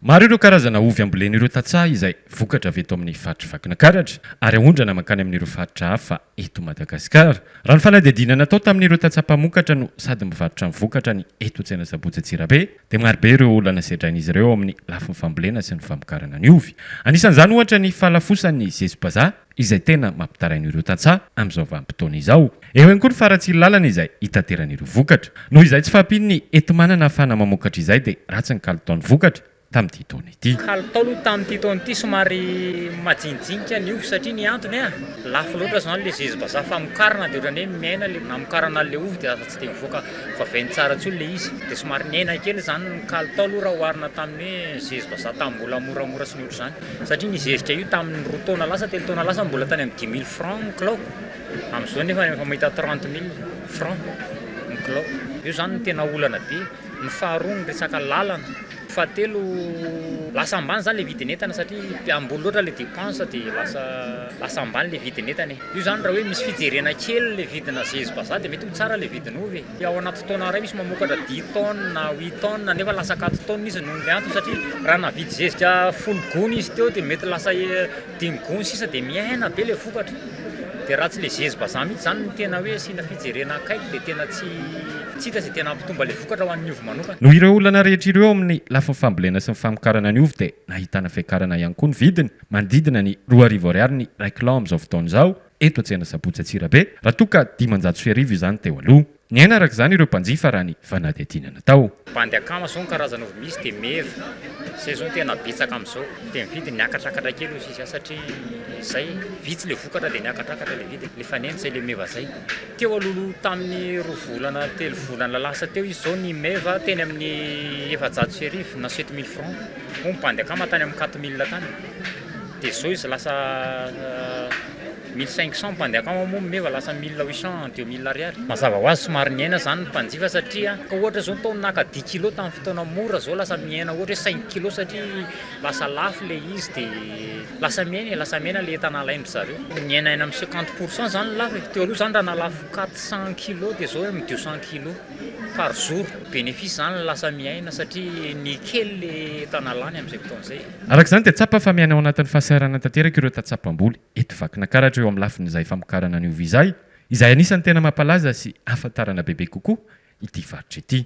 Maro ireo karazana ovy ambolen'ireo tantsaha izay vokatra avy eto amin'ny faritr'i Vakinankaratra ary aondrana mankany amin'ireo faritra hafa eto Madagasikara. Raha ny fanadihadiana natao tamin'ireo tantsaha mpamokatra no sady mivarotra ny vokatra ny eto Tsena Sabotsy Antsirabe dia marobe ireo olana sedrain'izy ireo ao amin'ny lafiny fambolena sy ny famokarana ny ovy. Anisan'izany ohatra ny fahalafosan'ny zezi-bazaha izay tena mampitaraina ireo tantsaha amin'izao vanim-potoana izao. Eo ihany koa ny faharatsian'ny lalana izay hitaterana ireo vokatra. Noho izay tsy fahampian'ny enti-manana ahafahana mamokatra izay dia ratsy ny kalitaon'ny vokatra tamin'ity taona ity. Kalitao aloha tamin'ity taona ity somary majinijinika ny ovy satria ny antony a, lafo loatra izany ilay zezi-bazaha famokarana dia ohatran'ny hoe miaina ilay namokarana an'ilay ovy dia lasa tsy dia mivoaka vaventy tsara intsony ilay izy dia somary nihena kely izany ny kalitao aloha raha oharina tamin'ny hoe zezi-bazaha tamin'ny mbola moramora sy ny ohatr'izany satria ny zezika io tamin'ny roa taona lasa telo taona lasa mbola tany amin'ny dix mille francs ny kilao amin'izao nefa efa mahita trente mille francs ny kilao. Io izany no tena olana be. Ny faharoa ny resaka lalana. Fahatelo lasa ambany izany ilay vidin'entana satria ambony loatra ilay dépense dia lasa lasa ambany ilay vidin'entana e. Io izany raha hoe misy fijerena kely ilay vidina zezi-bazaha dia mety ho tsara ilay vidin'ovy e. Ao anaty taona iray misy mamokatra dix tonnes na huit tonnes nefa lasa quatre tonnes izy noho ny antony satria raha nahavidy zezika folo gony izy teo dia mety lasa dimy gony sisa dia mihena be ilay vokatra. Dia raha tsy ilay zezi-bazaha mihitsy izany no tena hoe asiana fijerena akaiky dia tena tsy tsy hita izay tena hampitomba ilay vokatra ho an'ny ovy manokana. Noho ireo olana rehetra ireo amin'ny lafiny fambolena sy ny famokarana ny ovy dia nahitana fiakarana ihany koa ny vidiny, manodidina ny 2000 ariary ny iray kilao amin'izao fotoana izao eto an-tsena Sabotsy Antsirabe raha toa ka 1500 izany teo aloha. Niaina araka izany ireo mpanjifa raha ny fanadihadiana natao. Bandy akama zao ny karazana ovy misy dia meva, zay zao no tena betsaka amizao, dia ny vidiny niakatrakatra kely hoy sisa satria zay vitsy le vokatra dia niakatrakatra le vidiny, le fanenitra zay le meva zay. Teo alohaloha tamin'ny roa volana telo volana lasa teo izy zao ny meva teny amin'ny 1400 na 7000 francs, moa ny bandy akama tany amin'ny 4000 tany, dia zao izy lasa 1500 mpandeha akama moa meva lasa 1800 2000 ariary. Mazava ho azy somary nihena zany ny mpanjifa satria ka ohatra zao tao naka dix kilos tamin'ny fotoana mora zao lasa mihena ohatra hoe cinq kilos satria lasa lafo le izy de lasa mihena e, lasa mihena le entana alain-dry zareo. Nihena any amin'ny 50% zany ny lafo e, teo aloha zany raha nahalafo 400 kilos de zao eo amin'ny 200 kilos par jour. Bénéfice zany lasa mihena satria nikely le entana lany amin'izay fotoana izay. Araka izany dia tsapa fa miaina ao anatin'ny fahasahiranana tanteraka ireo tantsaha mpamboly eto Vakinankaratra eo amin'ny lafin'izay famokarana ny ovy izay, izay anisan'ny tena mampalaza sy ahafantarana bebe kokoa ity faritra ity.